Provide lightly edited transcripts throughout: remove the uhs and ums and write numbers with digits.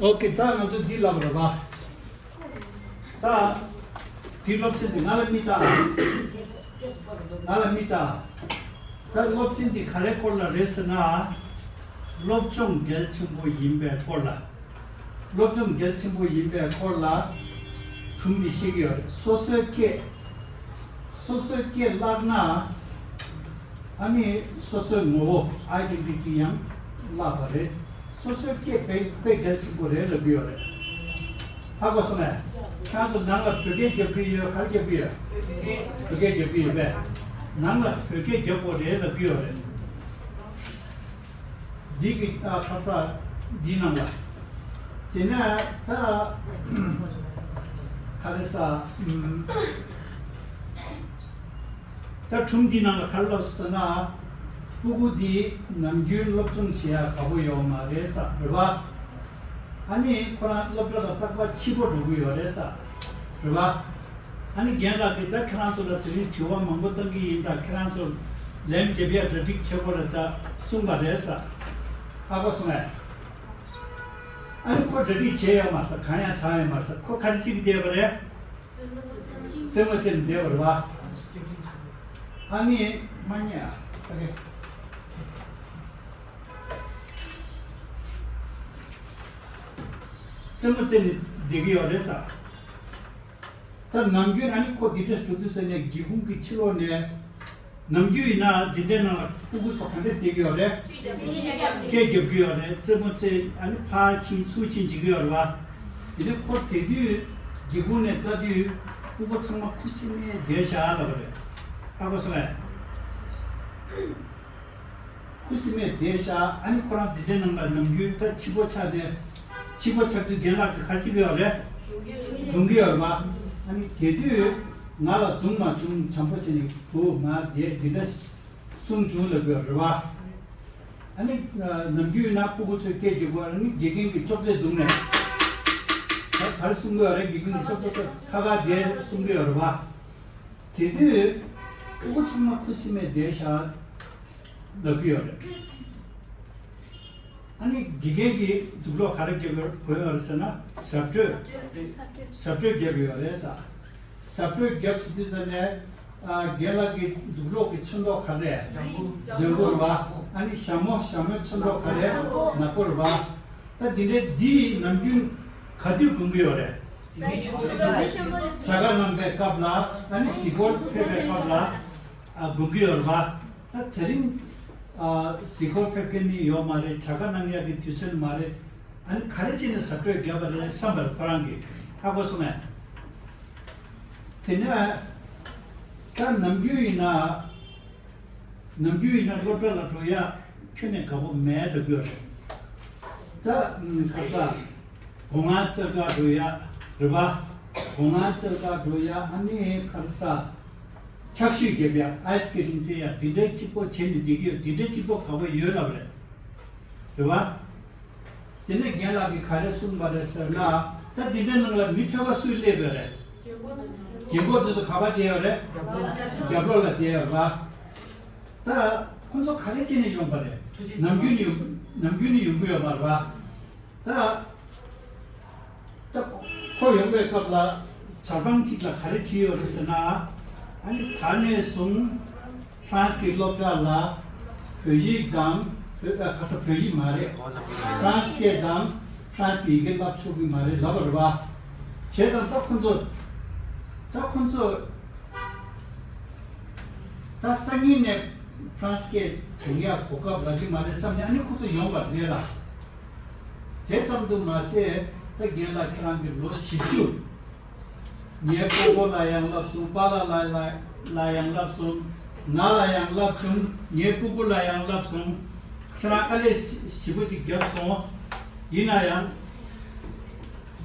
오케이, 다 먼저 딜라고 봐. 다 딜럽친디 나랍니다. 나랍니다. 다 럽친디 칼레콜라 레스나 럽종 결친부 인베 콜라. 럽종 결친부 인베 콜라 준비 시기요. 소소케 라나 아니 소소 뭐 아이덴티티양 라바레 소소케 베 결친부레 러비오레. 하고서네. 가서 나가 그게 겹이요, 갈겹이요. 그게 겹이요, 왜? 나가 그게 겹어래요, 비어래. 니기 가서 니나가. 제가 다 가서 다 중지나가 갈렀으나 부구디 남규 럽중치야 가보요 말해서 그봐. 아니 코란 럽저다 딱봐 치고 두고요 그래서 그봐. 아니 걔가 그때 크란소라더니 지와 먹었던 게 인다 크란소 렘 개비아 드릭 쳐버렸다 순간에서 하고서네. 아니 코 드릭 제야 마서 가야 차에 마서 코 가지치기 되어버려. 점어점 되어버려. 아니 뭐냐 오케이. 점어점이 되기 어려서 다 남규 아니 코 디테스 주드선에 기분기 치료네 남규이나 지대나 부부 속한데 되기 어려 개개 비어래 점어점 아니 파친 수친 지기 어려와 이제 코 되기 기분에 따디 부부 정말 쿠심에 대샤하다 그래 하고서네 쿠심에 대샤 아니 코랑 지대는 거 남규 다 치보차네 치보차도 걔랑 같이 비어래 동기 얼마 아니 제대로 나라 동마 좀 참고시니 그마 대대 숨줄을 그러와 아니 남규나 보고 저게 되고 아니 개개인 쪽제 동네 갈 숨거래 개개인 쪽쪽 가가 대 숨겨와 제대로 그거 정말 크심에 대해서 너비어래 아니 기계기 누구로 가르쳐을 보여서나 sabjo gebyoresa sabjo gebsdizane gelagi 누구로 그 춘도 가래 저거봐 아니 샤모 춘도 가래 나거봐 다 디네 디 남균 가디 궁비어래 자가 남배 갑라 아니 시골 페베 갑라 궁비어봐 다 저린 시골 페케니 요 말에 자가 남야기 뒤천 말에 아니 가르치는 사토에 겨버리는 선발 거란기 하고서네 테냐 간 남규이나 로터라 토야 큐네 가보 매도 겨. 다 가사 공화처가 도야 그봐 공화처가 도야 아니 가사 격식 개별 아이스크림제야 디렉티포 체니 디기요 디렉티포 가보 열어 그래. 그봐 제네 게라기 가르sun 바레서나 다 디데는 라 미쳐가 수일레 버래. 개고도서 가봐대요래. 개고가 되어봐. 다 혼자 가르치는 좀 버래. 남균이 연구여 말봐. 코 연구에 qabla 자방티가 가르치여 그랬으나 아니 단에송 프랑스 길로달라 그이강 가서 표이 말해. 프랑스계 당 프랑스 이게 막 초기 말해. 라버봐. 재산 딱 혼자 다 상인의 프랑스계 정리야 고가 라지 말해 삼냐 아니 그것도 영가 내라. 재산도 마세 딱 얘라 그런 로 시주. 예보고 라양 랍수 바라 라양 랍수 나라양 랍수 예보고 라양 랍수 트라칼레 시부지 겹소 이나양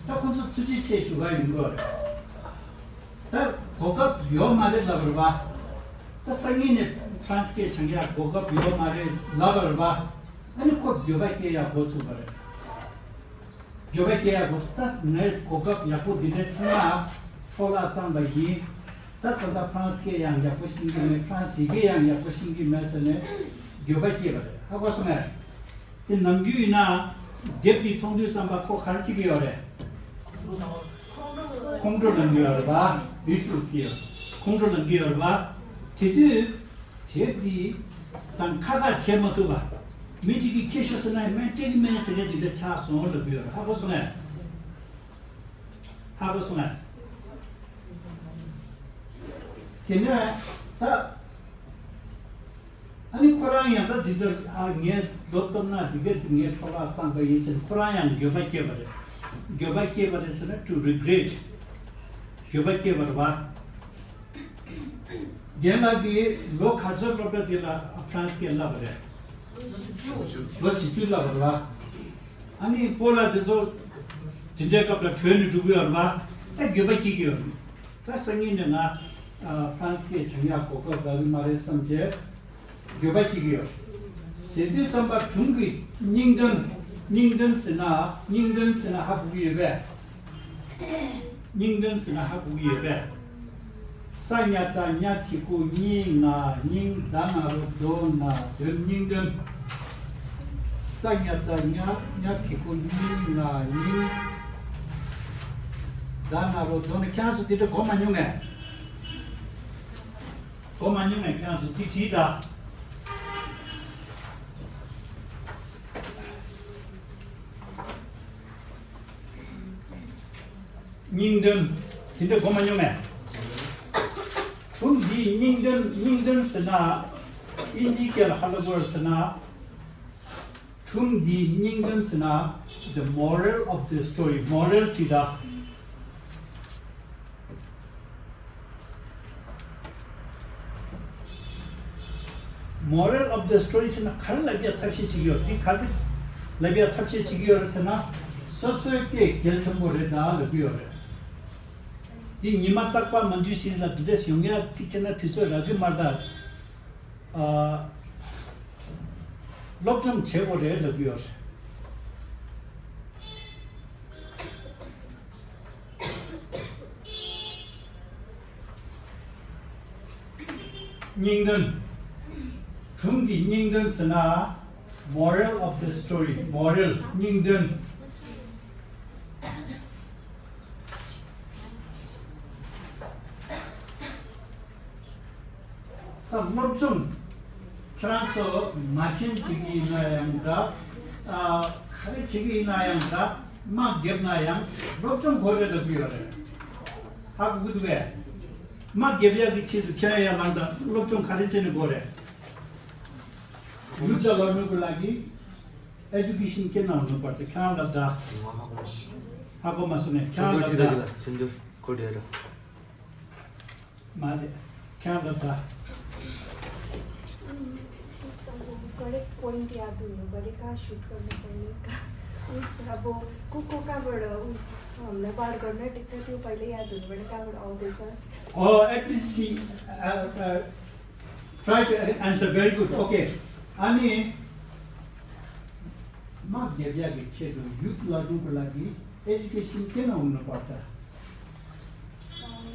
딱 혼자 투지 체수가 있는 거. 딱 고급 요 말에 나버봐. 딱 상인의 프랑스계 청야 고급 요 말에 나버봐. 아니 곧 요백계야 보수 버려. 요백계야 보수 딱내 고급 약고 디데스나 초라탄 바이 딱 그다 프랑스계 양 약고 신기네 프랑스계 양 약고 신기면서네 요백계 버려. 하고서네 그 남규이나 deputy 통도 좀 받고 가르치기 어래. 공로는 기어봐. 미술기요. 공로는 기어봐. 제디 제디 단 카가 제모도 봐. 미지기 캐셔스나 맨테기면서 이제 차송을 비어. 하고서네. 제가 다 아니 코랑이야 다 지들 아게 도tom나 디게 딩에 초라 빵가 있을 코랑이야 교바께 버려서는 to regret 교바께 버봐 게나기 로 가져로베 딜라 프랑스 게라 버려 로시줄라 버봐 아니 폴라데서 진짜 갑자기 트렌드 두고요 봐 교바께 기요 다 생기는 나 프랑스계 정약고 그 말했음 제 교바기요. 세디 선박 중기 닝던스나 하부기에 닝던스나 하부기에 사냐타 냐키고 닝나 닝다나로 도나 닝던 사냐타 냐키고 닝나 닝다나로 도나 캬스 디도 고만용에 캬스 티티다 닝던 진짜 고만용에 tumdi 닝던 스나 인지결 하려고 스나 tumdi 닝던 스나 the moral of the story moral 티다 moral of the story 스나 칼 라비아 탑시 지기요 디칼 라비아 탑시 지기요 스나 서서게 결정을 다 라비오래 이 니마 딱바 만주시나 드데스 용야 티체나 피서 라비 말다 록좀 제거래 라비오래 닝던 중기 닝던 스나 moral of the story moral 닝던 좀 프랑스 마침 지기 나양가 카레 지기 나양가 막 geb나양 좀 고려를 비워래 하고 그도에 막 geb야기 치도 캐야 만다 좀 가르치는 거래 유자 걸을 라기 에듀케이션 게 나오는 거지 캐나다 하고 마스네 캐나다 전도 코리아로 맞아 캐나다 correct point याद हुनुपर्यो कहाँ suit गर्नुपर्ने उस अब को कहाँबाट उस हामीलाई बार गर्न ठिक छ त्यो पहिले याद हुनुपर्यो कहाँबाट आउँदैछ at least she try to answer very good okay अनि म देव्यागी छेदु युथ गर्नुको लागि एजुकेसन किन हुनु पर्छ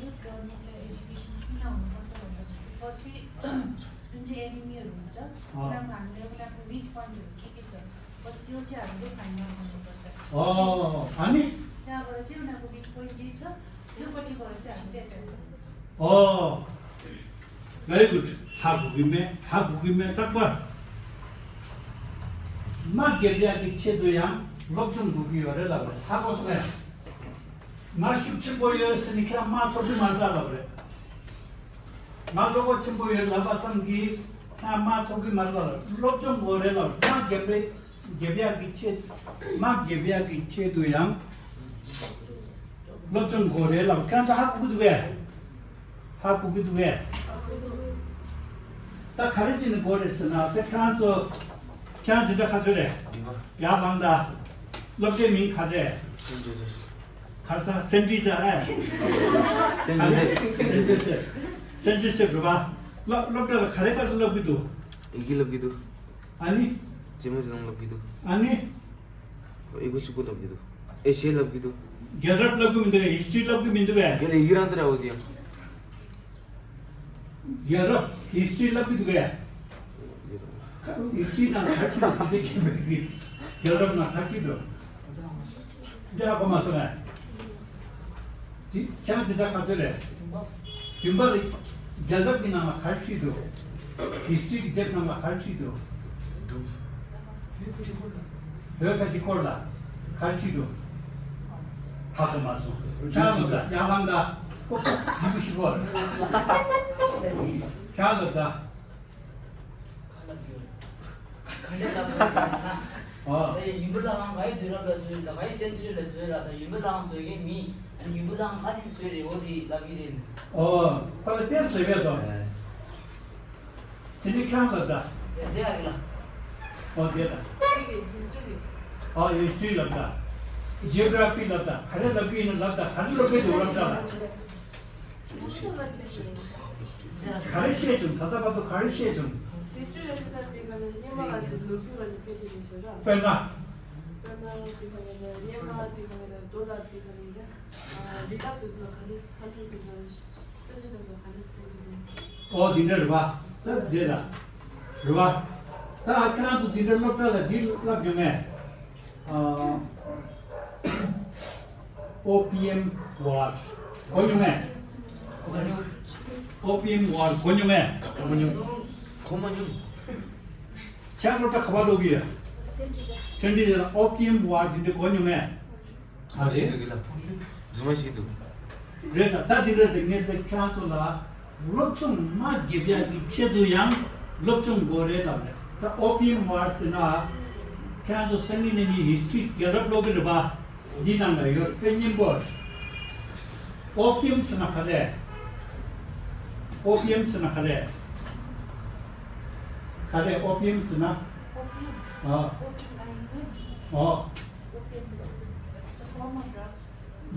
युथ गर्नुको एजुकेसन किन हुनु पर्छ भन्दा फर्स्टली जुन चाहिँ एनिमीहरू हुन्छ उनीहरूको हामीले उनीहरूको विक पोइन्टहरू के छ बस त्यो चाहिँ हामीले फाइन्ड आउट गर्नुपर्छ अनि त्यहाँबाट चाहिँ उनीहरूको विक पोइन्ट के छ त्योपट्टि गएर चाहिँ हामीले एट्याक गर्नु very good 하부기메 딱봐 막 게리아기 체도양 럭좀 부기어래라 그래 하고서 그래 마슈치 보였으니까 마토도 말달라 그래 마도고 침보여 라바탄기 나 마토기 말달라 럭좀 보래라 막 게리아기 체도양 럭좀 보래라 그냥 하부기도 왜 딱 가르치는 거랬으나 그냥 진짜 가져래 야방다 럭게 민 가래 가서 센티잖아 센티스 그봐 럭다 가래 가서 럭비도 이기 럽기도 아니 제모스 럽기도 아니 이거 수고 럽기도 에시아 럽기도 게럽 럭비면 돼 히스토리 럭비면 돼 근데 이란들 어디야 게럽 히스토리 럭비도 왜 히스토리랑 같이 되게 결합나 갈지도 이제 하고 마서네 그냥 진짜 가져래 김발이 결합이나 갈지도 히스토리 대표나 갈지도 여기까지 콜라 갈지도 하고 마서 그냥 야방다 꼭 지고 싶어 그냥 유블랑한 가이 들어가 수요일다 가이 센트럴에 수요일다 유블랑한 수요일에 미 아니 유블랑한 가진 수요일에 어디 라비린 빨리 테스트 해봐도 진이 캬는다 내가 그라 어디다 history labda geography labda khare labbi in labda khare loke dorabda khare she 좀 tada bado khare she 좀 History study niema lusuga repetition. penna niema dollar 리다 그래서 가리스 한줄 그래서 쓰지도 가리스 dinner ba ta dera ruwa ta kana tu dinner labda la dil lab yume OPM war 곤유me OPM war 곤유me 고만용 캬노타 카바도기야 센디자 OPM war dinner 곤유me 주마시도길라 주마시도 그래서 다들 되게 캬노라 롭좀 마 기비야기 체도양 롭좀 고래다 다 OPM war스나 캬노 생기는이 히스토리 결합 로그를 봐 디나가 요 펜님버 OPM 스나카레 OPM 스나카레 카레 OPM 스나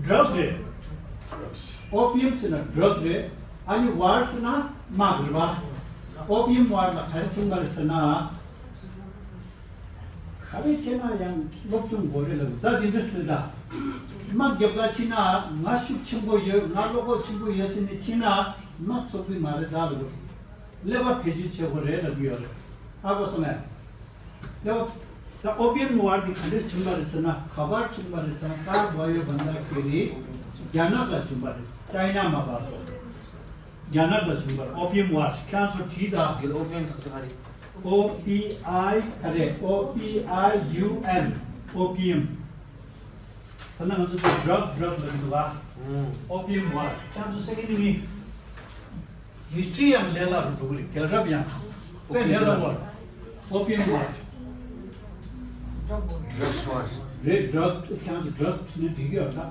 drug opium sina drug re ani war sina magrba opium war la kharchung bar sina khare chena yang lokchung bore la da jinda ma gyabla china ma shuk chimbo ye na logo chimbo yesini china ma sobi mare da lo leva pheji che bore la biyo abo sona leva the opium war the khandes chumbar sina khabar chumbar sina ka boyo banda keri ज्ञानक लचुंबर China में बात ज्ञानक लचुंबर opium watch क्या तो ठीक है gill opium खतकारी OPI करे OPIUM opium तन्ना हम जो ड्रग लगी बा ओपियम वाच क्या तो सही नहीं हिस्ट्री हम लेला रुगली क्या रब यहाँ पे लेला वर्ड ओपियम वाच ड्रग्स वार red drug क्या तो drug ने ठीक है ना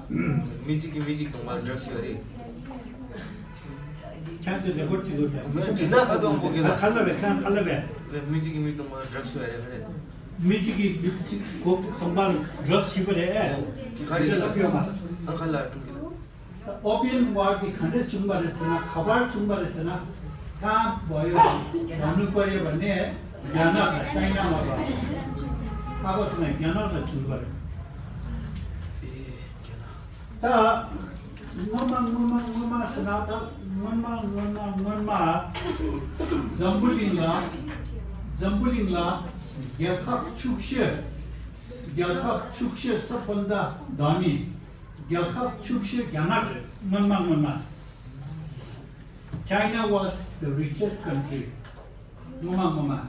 म्यूजिक 정말 ड्रग्स 요리 क्या तो जगत चीज़ होता है 지나가도 안 보게 다 칼라베 그냥 칼라베 music 정말 drugs 요리 그래 미지기 고 정말 drug 시벌에 가리가 가리가 안 갈라 오피움 와기 칸데스 중발에서나 카발 중발에서나 다 뭐요 어느 거에 번에 야나 차이나 말아 하고서는 야나가 중발 다 무마 스나다 무마 잠불링라 야캅 축셰 서본다 다미 야캅 축셰 야나 무마 China was the richest country. Mama.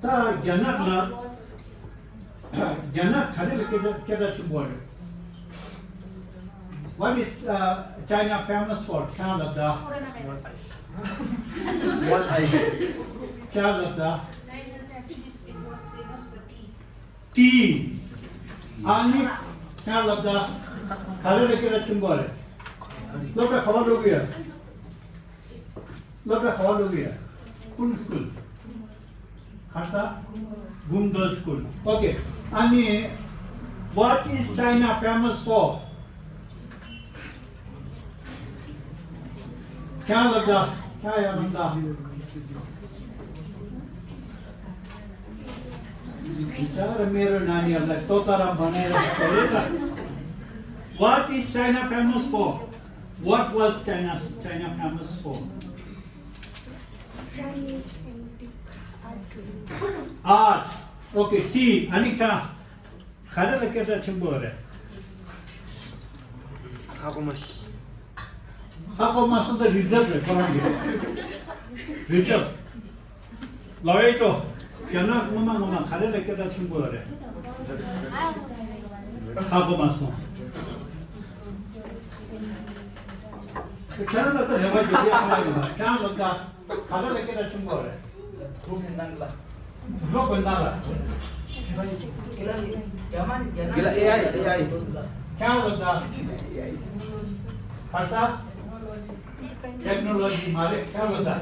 Ta Gyanak khare keda chubor. What is China famous for? Canada. One ice Canada. China is actually was famous for tea. Tea. Ani Canada khare keda chubor. Look how Kun school. Harsa? Gum Girls School. Okay. Ani, what is China famous for? क्या लगता? क्या यार बंदा? बिचार मेरे नानी अब तो तारा बने रहा What is China famous for? What was China famous for? Chinese and Greek art. Art. 오케이 T 아니까 가려라 깨다 첨부하래 하고만 하고만 쓴다 리저브를 그런 게 리저브 로이토 견나 뭐만 가려라 깨다 첨부하래 하고만 써 캐나다도 내가 얘기하는 거야 캐나다가 가려라 깨다 첨부하래 Bukan tangla. 뭐 건나라 Gila AI. 캐나다 भाषा टेक्नोलोजी मारे क्या होता है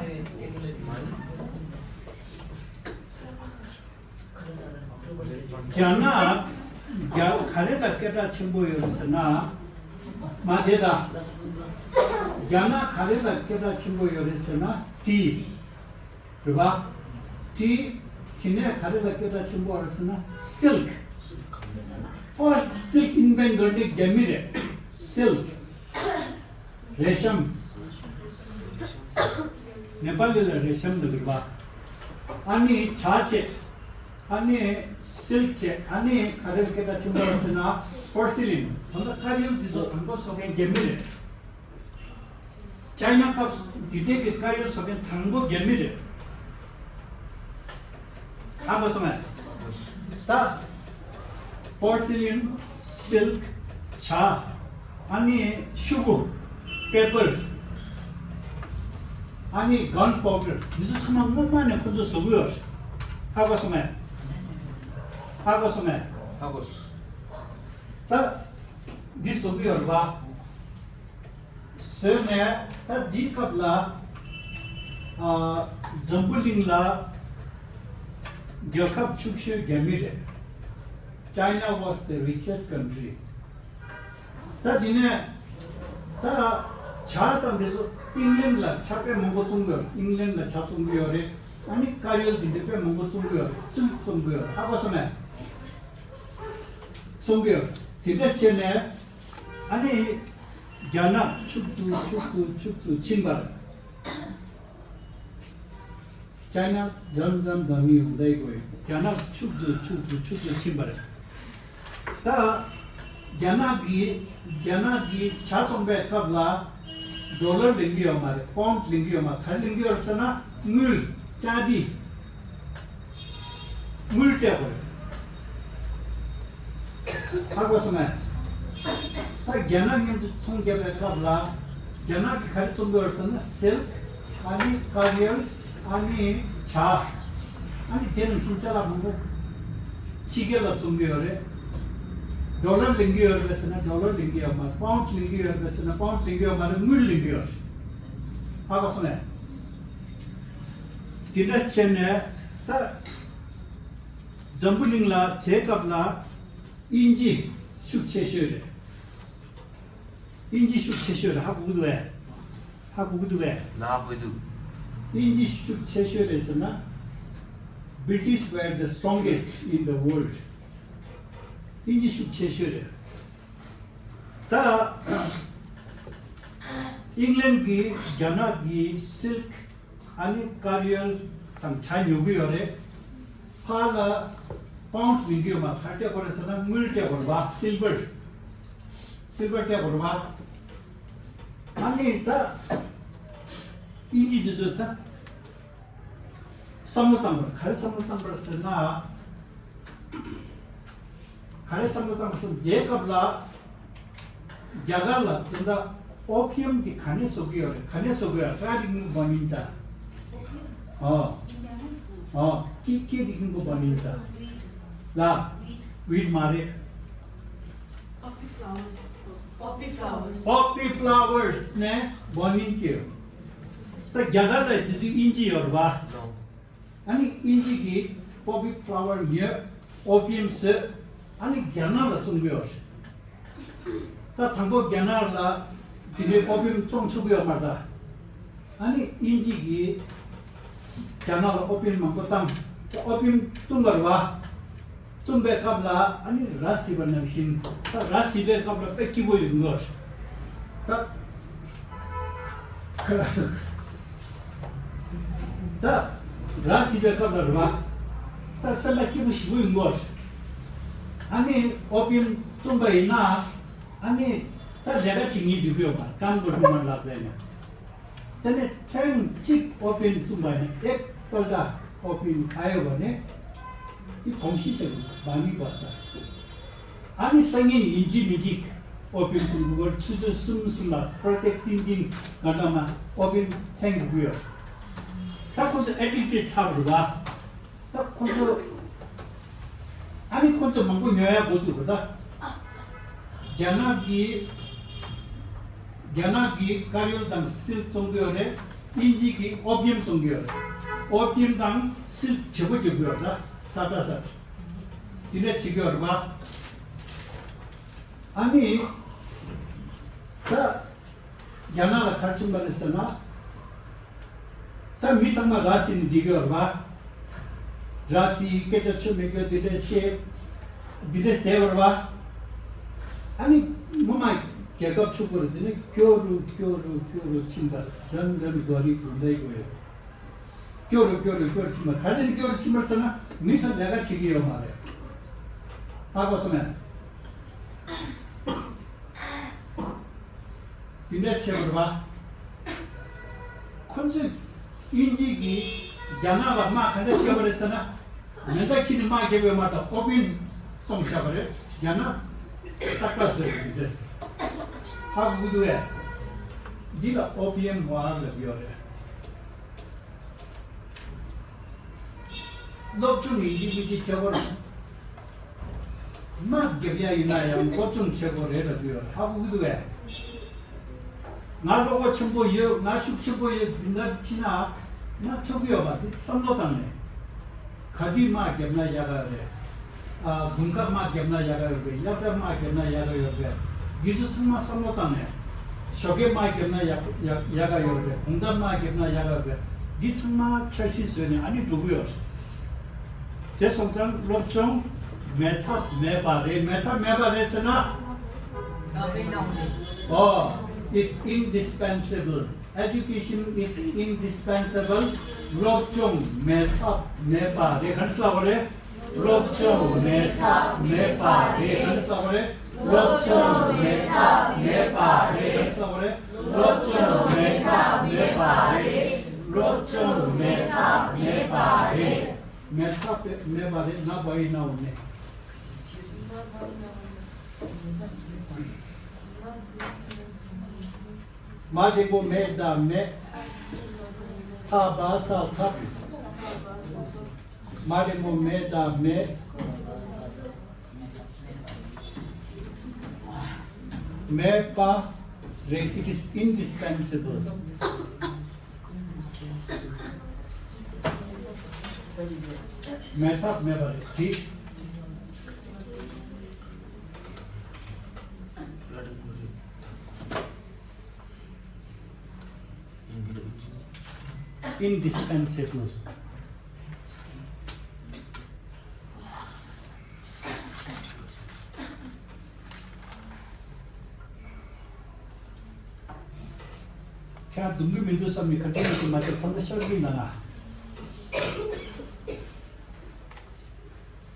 ज्ञाना खाले लकेटा छिंबो योरसना मादेदा ज्ञाना खाले लकेटा छिंबो योरसना टी रुबा टी थिने खाले लकेटा छिंबो योरसना सिल्क फर्स्ट सिल्क इन्वेंट गर्ने गेमिरे सिल्क रेशम नेपालीले रेशम नगरबा अनि छाचे अनि सिल्क चे अनि खारेल केटा छिमबसना पोर्सिलिन भन्दा कारियल दिसो हमको सबै गेमिरे चाइना का दिते के कारियल सबै थांगो गेमिरे आबो समय ता पोर्सिलिन सिल्क छा अनि sugar पेपर अनि गन पाउडर दिसो छमा ममाने खुजो सगुयो हागो समय 하고 ता दिस सगुयो वा सेने ता दी कबला जम्बुलिङला ग्याखब चुक्से गेमिरे China was the richest country ता दिने ता छाता देसो इंग्लैंड ला छापे मंगो तुंगो इंग्लैंड ला छा तुंगो रे अनि कारियल दिदे पे मंगो तुंगो सिल्क तुंगो हागो समय तुंगो दिदे चेने अनि ज्ञाना छुक्तु छिनबार चाइना जन धनी हुँदै गयो ज्ञाना छुक्तु छिनबार ता ज्ञानागी छाचोंबे कबला डॉलर लेंगे हमारे पाउंड लेंगे हमारे खर लेंगे और सना मूल चांदी मूल क्या करे हागो समय ता ज्ञानागी जो चोंगे बे कबला ज्ञानागी खर चोंगे और सना सिल्क आनी कारियल आनी छा आनी तेन सुनचला मंगो चिगेला चोंगे और डॉलर लेंगे और वैसे ना डॉलर लेंगे हमारे पाउंड लेंगे और वैसे ना पाउंड लेंगे हमारे मूल लेंगे और हाँ सुने तिरस चेन्नई ता जम्बुलिंगला थे कबला इंजी शुक्चेश्वर हाँ बुगुदुए 나보이도 इंजी शुक्चेश्वर is ना British were the strongest in the world इंजी शुक्चेश्वर ता इंग्लैंड की ज्ञाना की सिल्क आणि कारियल तंगछाई योगी होरे फाला पाउंड वीडियो में खाटे करे सना मिलते करबा सिल्वर ते करबा अनि ता इंजी दिजोता समतम खर समतम सना खरे समतम से ये कबला जगला तंदा ओपियम दी खाने सोगियो कादिङ बनिन्छ के देखिको बनिन्छ ला वीट मारे पप्पी फ्लावर्स ने बनिन्थ्यो त जगलाई त्यो इन्जीहरु बा अनि इन्जी की पप्पी फ्लावर नियर ओपियम से अनि ज्ञानला चुंग्यो त थंगो ज्ञानला दिने ओपियम चोंचुग्यो मार्दा अनि इन्जी की ज्ञानला ओपियम मंगोताम त ओपियम तुंगरवा तुंबे कबला अनि राशि बनसिन त राशि बे कबला पे किबो युंगोस त राशि बे कबला 다 설라키고 싶은 것. 아니 오피움 tumbaina 아니 다 내가 증이 되고요 말 간거만 나대네. 근데 탱직 오피움 tumbaina एक 벌다 오피움 가요거네. 이 공시적 많이 봤어. 아니 성인 인지미직 오피움 tumba를 추수 숨숨나 프로텍팅딩 가다마 오피움 생기고요. 다 콘서 에디트 차브가 다 콘서 아니 콘서 망고 녀야 보주거다. 갸나기 가리올당 쓸 정도열에 인지기 오피움 정도열 오피움당 쓸 저거저거다 사다사 디네 지겨워봐 아니 자 갸나가 가르침 받았으나 다 미상마 라시는 디겨워봐 라시 깨져 처음에 디데시 대버봐 아니 뭐만 개급 축구를 교루 친다 점점 거리 군대고요. 교루 치면 가진 교루 치면서는 미서 내가 지기요 말해. 하고서는 디네스체로 봐. 콘스 인지기 야나가 막 한데 시켜버렸으나 내가 키는 막 개별 마다 오빈 좀 시켜버려. 야나 닦았어요. 됐어. 하고 그도에 네가 OPM 모아를 비워래. 높중 이지비지 저거를 막 개비야 이나야 고충 저거를 해라 비워래. 하고 그도에 날 보고 첨보여 나 숙첨보여 진나 치나 나 토비어봐 썸노당네 가디 막 개나 야가래. 분가 막 개나 야가래. 야가 막 개나 야가래. 기술만 썸노당네 쇼게 막 개나 야가래. 공단 막 개나 야가래. 디츠마 철시스니 아니 누구요? 대성장 롭종 메타 메바레스나 is indispensable. Education is indispensable. 롭종 메타 메바레 간sla고래. 롭종 메타 메바레 간sla고래. 롭종 메타 메바레 간sla고래. 롭종 메타 메바레. 롭종 메타 메바레. 메타 메바레 나 보이 나오네. 마디고 메다메 타바사 탑 마디고 메다메 메파 it is indispensable. 메타 메바레 티 indispensable. क्या दुम्बी बिंदु सब निकटने की मतलब फंडशर भी ना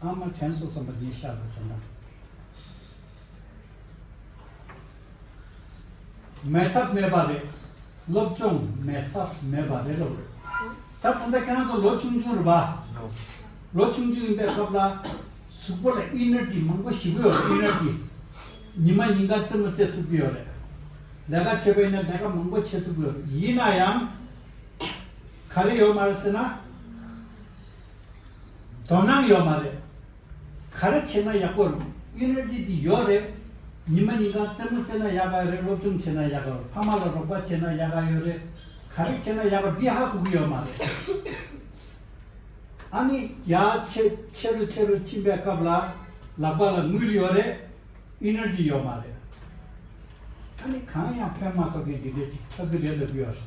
आम टेंसो समझने शायद चलना मेथड में बारे लोचों मेथड में बारे लोग तब फंडे क्या तो लोचों जुड़ बा लोचों जुड़ इंपे कपड़ा सुपर एनर्जी मंगो शिवो एनर्जी निमा निगा चमचे तुबियो रे 내가 집에 있는 내가 뭔가 쳐두고 이나양 가리요 말쓰나 도낭요 말에 가르치나 약골 에너지디 요래 니만이가 쯤쯤나 야가를 로중치나 야가 파마로 로바치나 야가요래 가르치나 야가 비하고요 말에 아니 야체 체루 침배 갑라 라바라 물요래 에너지요 말에 아니 강야 페마토게 디데 차그레를 비어서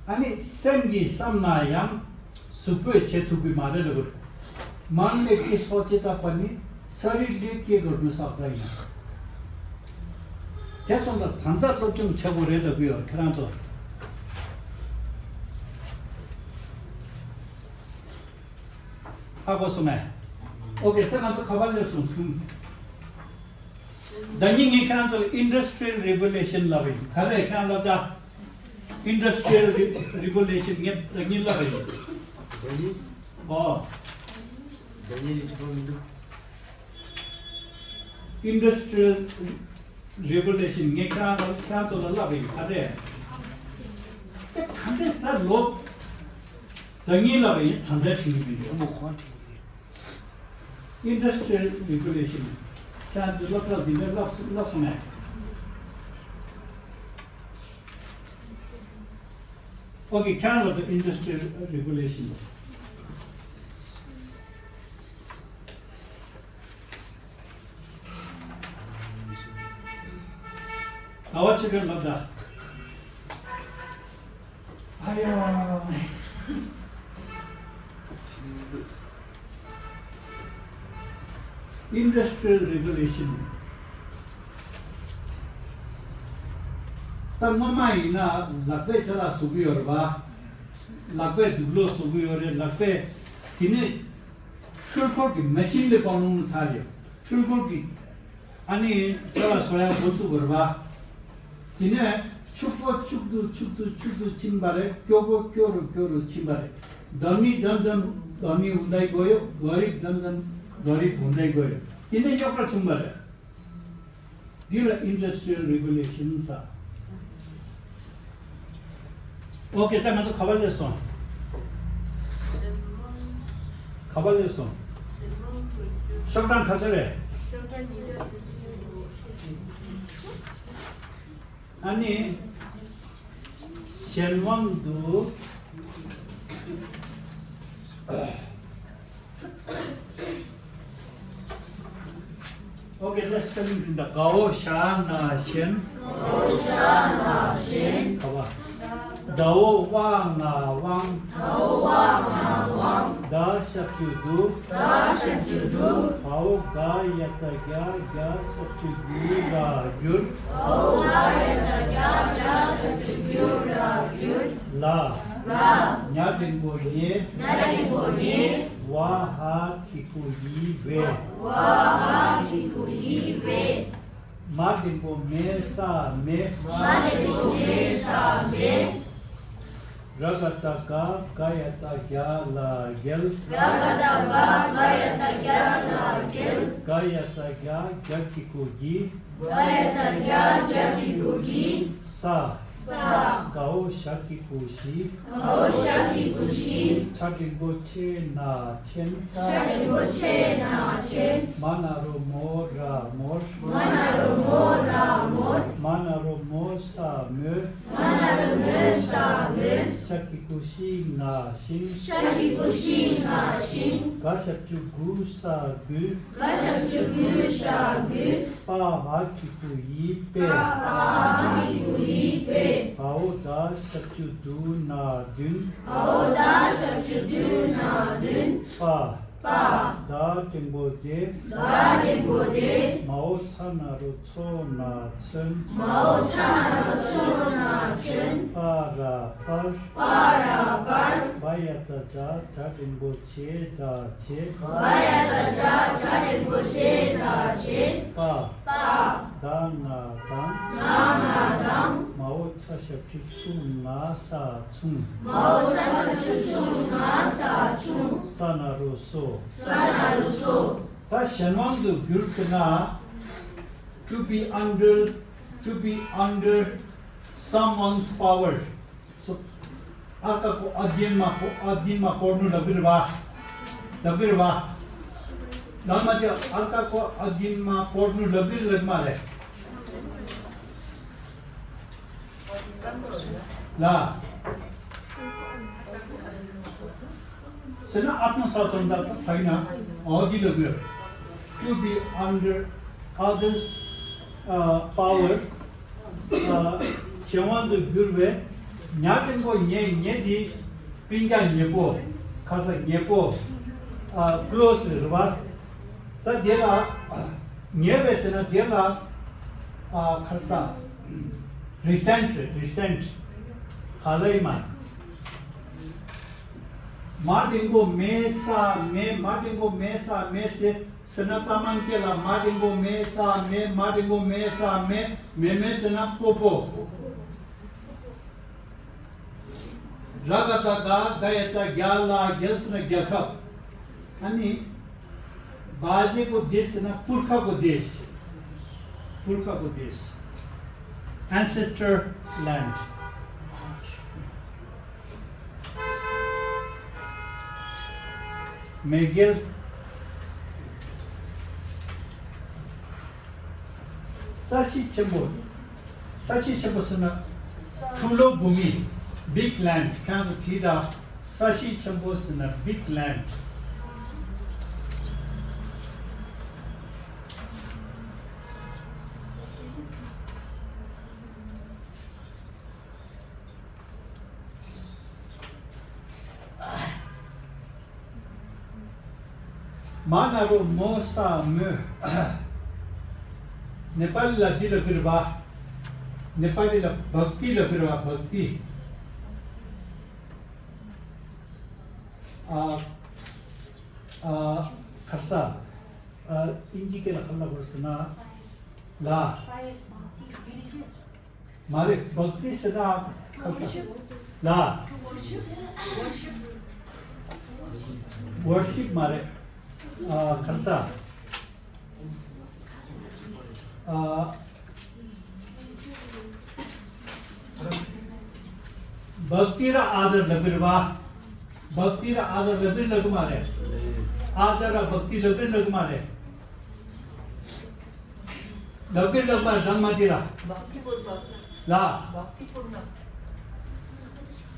아니 생기 삼나양 सुपे चेतुबी मारे लगो मन में की सोचता पनी शरीर लेके गर्नु सक्दैन त्यसो धन्दा लोचुङ छेबो रे त बियो खरान्तो 하고 소매 오케이 때만서 가발려서 좀 당연히 그냥 저 industrial revolution 라고 가래 그냥 라자 industrial revolution 게 당연히 라고 Dani? 어 Dani itu industrial revolution 게 그냥 저 라고 가래 그 간데스다 로 당연히 라고 단대 팀이 mau khawatir. industrial revolution kaya local dinner lots में okay kind of the industrial revolution 나와 지금 난다 아야 industrial revolution तमाम ना लपे चला सुबी और बा लपे दुगलो सुबी और लपे तिने 출고 की मशीन ले कानून था जो 출고 की 아니 चला सोया बोचु बरबा तिने 축도 침발에 교로 침발에 धनी जन धनी हुँदै गयो गरिब जन गरिब हुँदै गयो तिनै एउटा चुम्बर दिल इन्डस्ट्रियल रेगुलेसन छ ओके त म त खबर लेसो शब्दान खसरे अनि शेलवंदु Okay, let's spell it in the Gao Sha Na Shen. Kawa. Dao Wang Na Wang. Da Shapchudu. Hao Ga Yata Ga Shapchudu Ra Yur. La. Nyadin Bo Ye. Waha Kikuyi Ve. Madin Bo Me Sa Me. Ragataka Gayata Gyala Gel. Gayata Gyakikugi. Sa. Gao Shaki Kushi. Chadingo Che Na Chen. Manaro Mo Ra Mor. Manaro Mo Sa Me. Shaki Kushi Na Shin. Gashapchu Gu Sa Gu. Pa Hakiku Yi Pe. Hao Da Shapchu Du Na Dun. Pa. Da Tembo De. Mao Chanaro Cho Na Chen. Para Par. Bayata Ja Tembo Che Da Che. Pa. Da Na Dang. Mao Chashapchu Chung Na Sa Chung. Sanaro So. That Shanwandu Gurkana to be under someone's power. So Aka ko adin ma pornu labirwa. Namaja Aka ko adin ma pornu labir. La. Sena atma स्वतंत्रता छैन अघिल्लो गयो to be under others power शेवान्द गुरवे न्याटेको न्येदी पिंगा न्येपो खासा न्येपो close रवा त देला न्येबेसना देला खासा recent हालैमा Madingo mesa me madingo mesa me se sanataman kela madingo mesa me madingo mesa me sana popo ragata ga gayata gyala gelsna gyakap ani baje ko desh na purkha ko desh ancestor land Miguel Sashi Chambo suna Tulo Bumi big land kanto tida Sashi Chambo suna big land Manaro mosa me Nepali la dilo kirba Nepali la bhakti la kirba bhakti Khasa inji ke la khalla barsana la mare bhakti sana khasa la worship mare Khasa Bhakti ra adar labirwa Bhakti ra adar labir lagmare Adar ra bhakti labir lagmare Labir lagmare dhammadira La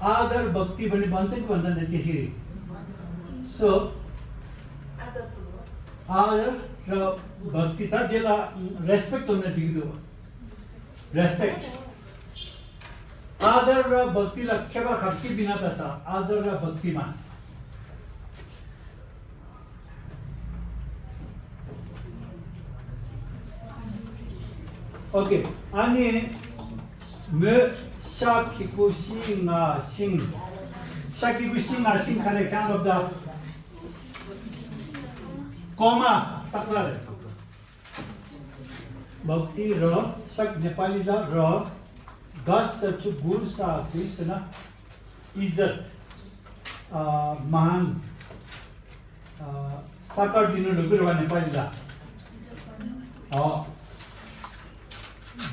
Adar bhakti bani bansaki bandan netishiri So Adar ra bhakti ta dela respect honne digdo respect Adar ra bhakti la keba khapti bina tasa Adar ra bhakti ma Okay ani me shakiku shinga sing shakiku shinga sing khane kind of the Koma taklar Bhakti ra sak Nepali la ra das sachu gur sa krishna izzat mahan sakar dinu lugurwa Nepali la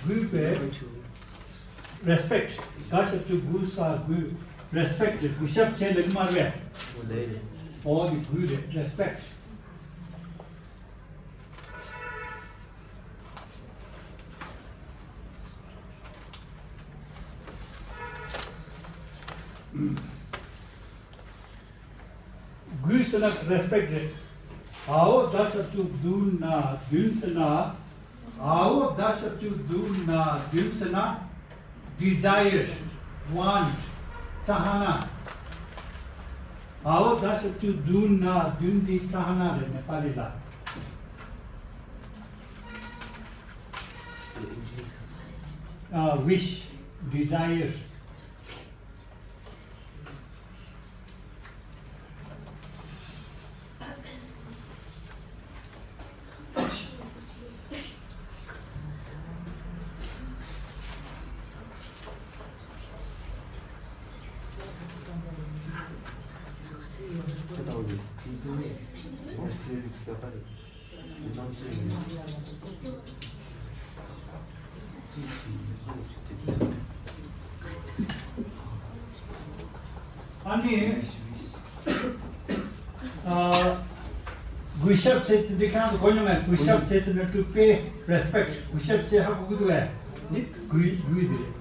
gu pe respect das sachu gur sa gu respect gushap che lagmarwe the gu respect Gusana respect How dasatu duna dunsana How dasatu duna dunsana desire want chahana How dasatu duna dundi chahana re Nepali la wish desire Ani Gushab che to decant gonoman Gushab che to pay respect Gushab che ha gudwe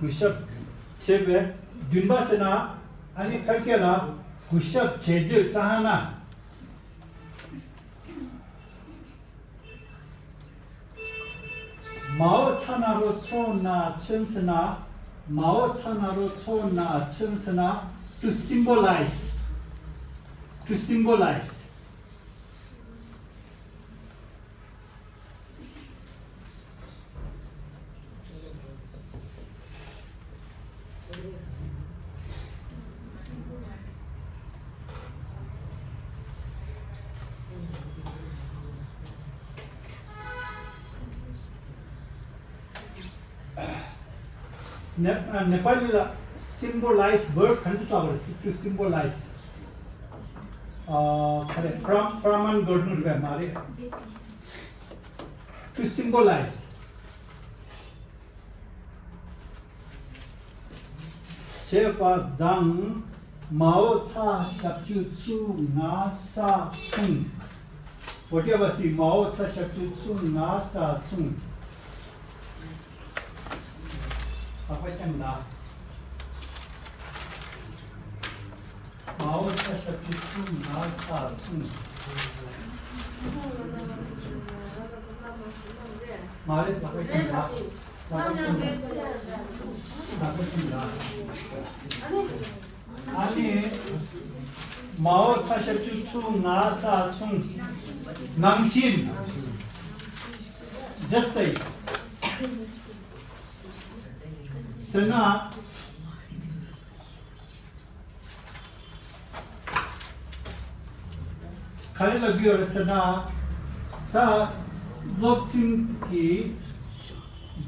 Gushab che be dunbasana ani kalkela Gushab che de chahana Mao chanaro chona chensana Mao chanaro chona chensana to symbolize Nepali symbolize verb to symbolize. Praman गर्नु रे मारे to symbolize. Chepa dang mao cha shapchu chu na sa chung. Whatever the mao cha shapchu chu na sa chung. Apa yang dah? Mao cha shapchu chu na sa chung. Mare apa yang dah? 아니 마오 차샵추추 나사충 낭신 जस्तै सेना खाली beer सेना ता लोक्थिन की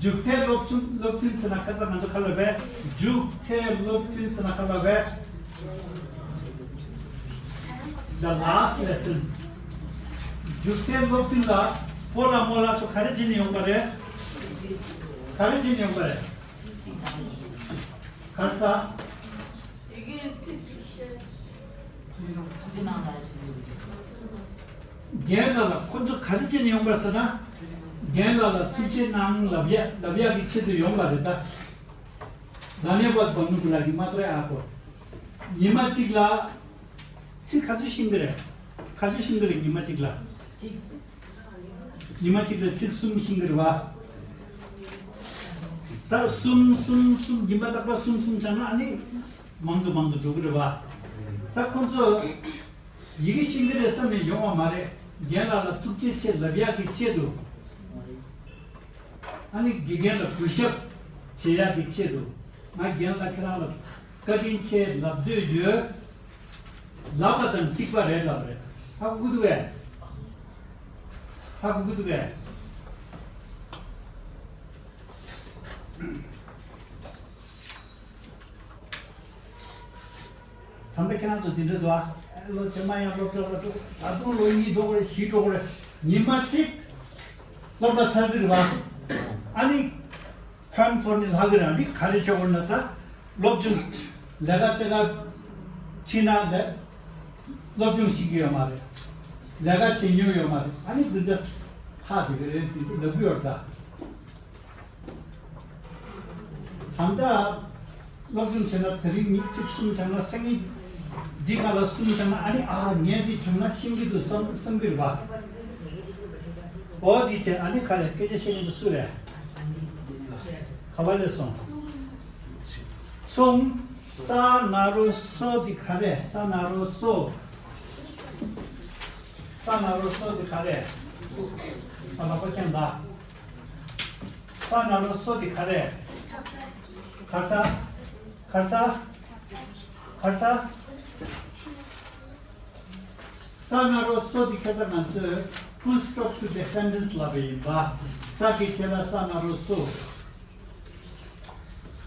जुक्थे लोक्थिन सेना कसा मंजो खलबे जुक्थे लोक्थिन सेना खलबे the last lesson जुक्थे लोक्थिन ला पोला मोला तो खारिजिनी होंगरे खारसा 이게 गेलाला 콘조 खारिजिनी होंगरसना गेलाला तुचे नाम लबिया बिछेदु योंगरेता 나네봇 भन्नुको लागि मात्रै आको निमाचिग्ला छि खाजु सिंगरे निमाचिग्ला छि सुम सिंगरवा ता सुम निमाता सुम जाना अनि मंगो जोगरवा ता 콘조 이게 싱글에서는 영어 말에 गेलाला तुचे छे लबिया बिछेदु 아니 गेला पुशअप छेया बिछेदु मा गेला कराला कदिनचे लब्दुजु लाबतन चिकबारे LaBarre हागु गुदुगे 담백해나 저 딘드도아 로 제마야 로트로도 아도 로이 도고레 시도고레 니마치 로바 차르르바 아니 칸포니 하그라니 가르쳐 올렸다 롭중 내가 지나 롭중 시기요 말에 내가 진유요 말에 아니 그저 하드 그래 너비었다 한다 롭중 지나 드리 믹스숨 장나 생이 디가라 숨 장나 아니 녀디 장나 신기도 성비를 봐 어디제 아니 가래 깨제 신기도 수래 가발레송 송 사나로소 디카레 사나로소 디카레 사나포켄다 사나로소 디카레 가사 사나로소 디카사 만츠 full stop to descendants 라베임바 사기체라 사나로소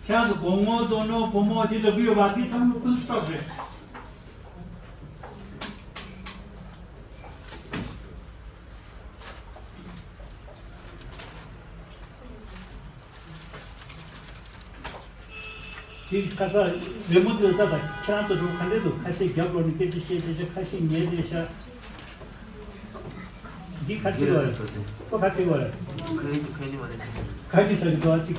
क्या गोमो दोनों गोमो अति लगी हो बात ही सब फुल स्टॉप है ठीक कैसा रिमोट देता था क्या तो जो खाने दो कैसे क्या बोलने के जैसे कैसे ये जैसा दी खाती हो तो खाती हो खाई नहीं मारे खाती सर तो अच्छी